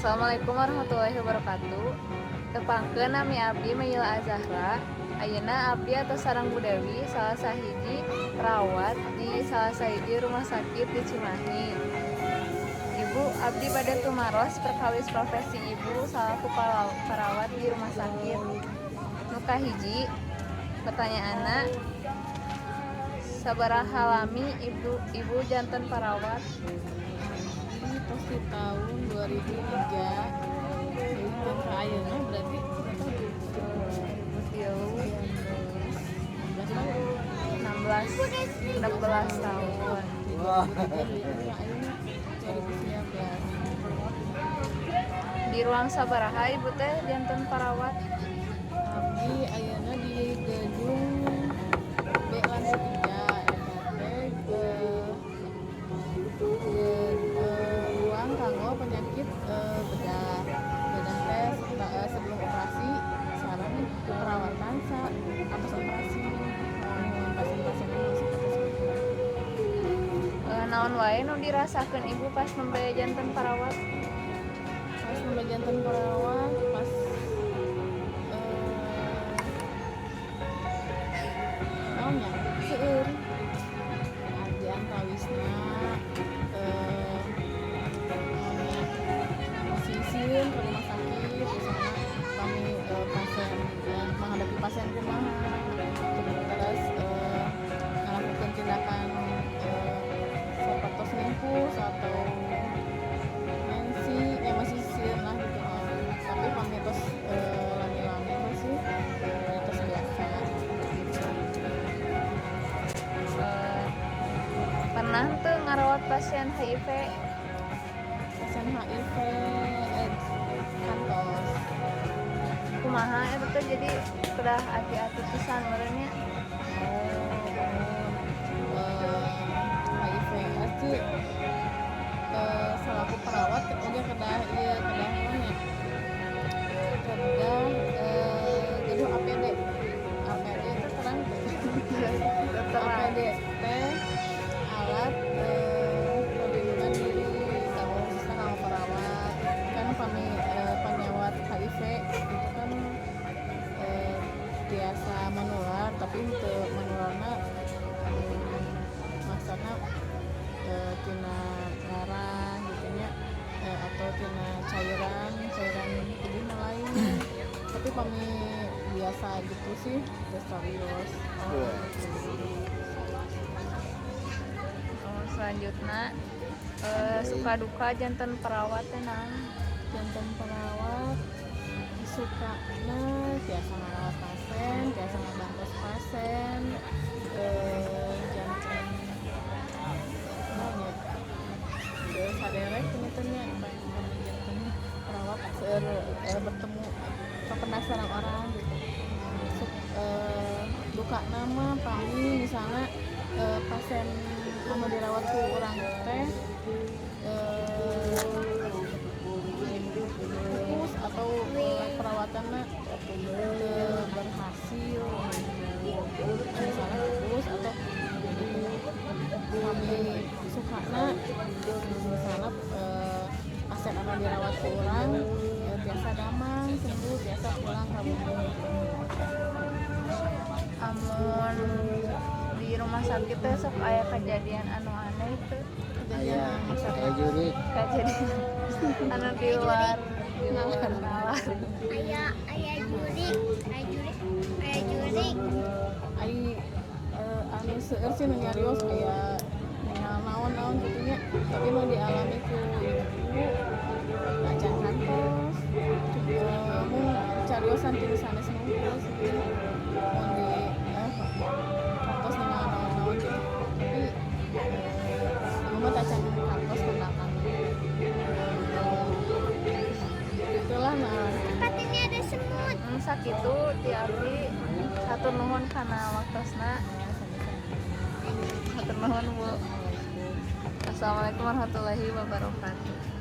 Assalamualaikum warahmatullahi wabarakatuh. Tepangkeun, nami abdi Maila Azahra. Ayeuna abdi atos sareng Bu Dewi, salah sahiji perawat di salah sahiji rumah sakit di Cimahi. Ibu, abdi bade tumaros perkawis profesi Ibu salaku perawat di rumah sakit. Nu kahiji, pertanyaanna, sabaraha lami Ibu janten perawat? Ini tos di tahun 2003, jadi ka ayeuna berarti berapa? 3, 16 tahun. 16 16 tahun. Di 2003 yang ayeuna 2019. Di ruang sabaraha Ibu teh janten perawat? Abdi ayeuna di gedung B lantai 3, eta teh ke ruang kanggo penyakit bedah bedah teh sebelum operasi sareng perawatan sa atas operasi, pasien-pasien anu seperti itu. Naon wae nu dirasakeun Ibu pas nembe janten perawat? Pas nembe janten perawat, pas naon nya, seueur di antawisna naon nya, sieun ke rumah sakit, misalnya kami pasien menghadapi pasien kumaha, terus ngalakukan tindakan seperti infus atau mensi ya, masih sieun lah gitu. Tapi pami tos lami-lami masih tos biasa gitu. Pernah tuh ngarawat pasien HIV? Pasien HIV AIDS kantos. Kumaha eta teh, jadi kedah hati-hati pisan meureun nya? Oh, HIV AIDS sih selaku perawat oge kedah ieu, kedah naon nya, kedah gaduh APD. APD itu terang. Terang. APD teh alat perlindungan diri kanggo, khususnya kanggo perawat kan. Pami panyawat HIV itu kan biasa menular, tapi untuk menularna maksudna tina darah gitu nya, atau tina cairan cairan tubuh lain. Tapi pami biasa gitu sih terus serius. Oh, selanjutnya suka duka janten perawat teh naon? Janten perawat sukana tiasa ngarawat pasien, tiasa ngabantos pasien, janten naon nya, seueur saderek punten nya. Pami janten perawat seueur bertemu penasaran orang gitu. Dukana mah pami misalnya pasien anu dirawat ku urang teh pupus atau perawatannya teu berhasil gitu. Misalnya pupus atau kami sukana misalnya pasien anu dirawat ku urang tiasa damang, sembuh, tiasa pulang ka bumi. Amun di rumah sakit teh sok aya kejadian anu aneh itu? Kejadian maksudnya? Kayak jurik. Kejadian anu di luar nalar. Aya aya jurik, aya jurik, aya jurik. Ai anu seueur sih nu nyarios aya ningal naon-naon gitu nya, tapi nu dialami ku ibu acan kantos. Mun cariosan ti nu sanes nungkul sih, mun di kantos ningal naon-naon gitu, tapi ibu mah tacan kantos ke belakang itulah. Nah. Tempat ini ada semut. Sakitu ti abdi, hatur nuhun kana waktosna. Hatur nuhun, Bu. Assalamualaikum warahmatullahi wabarakatuh.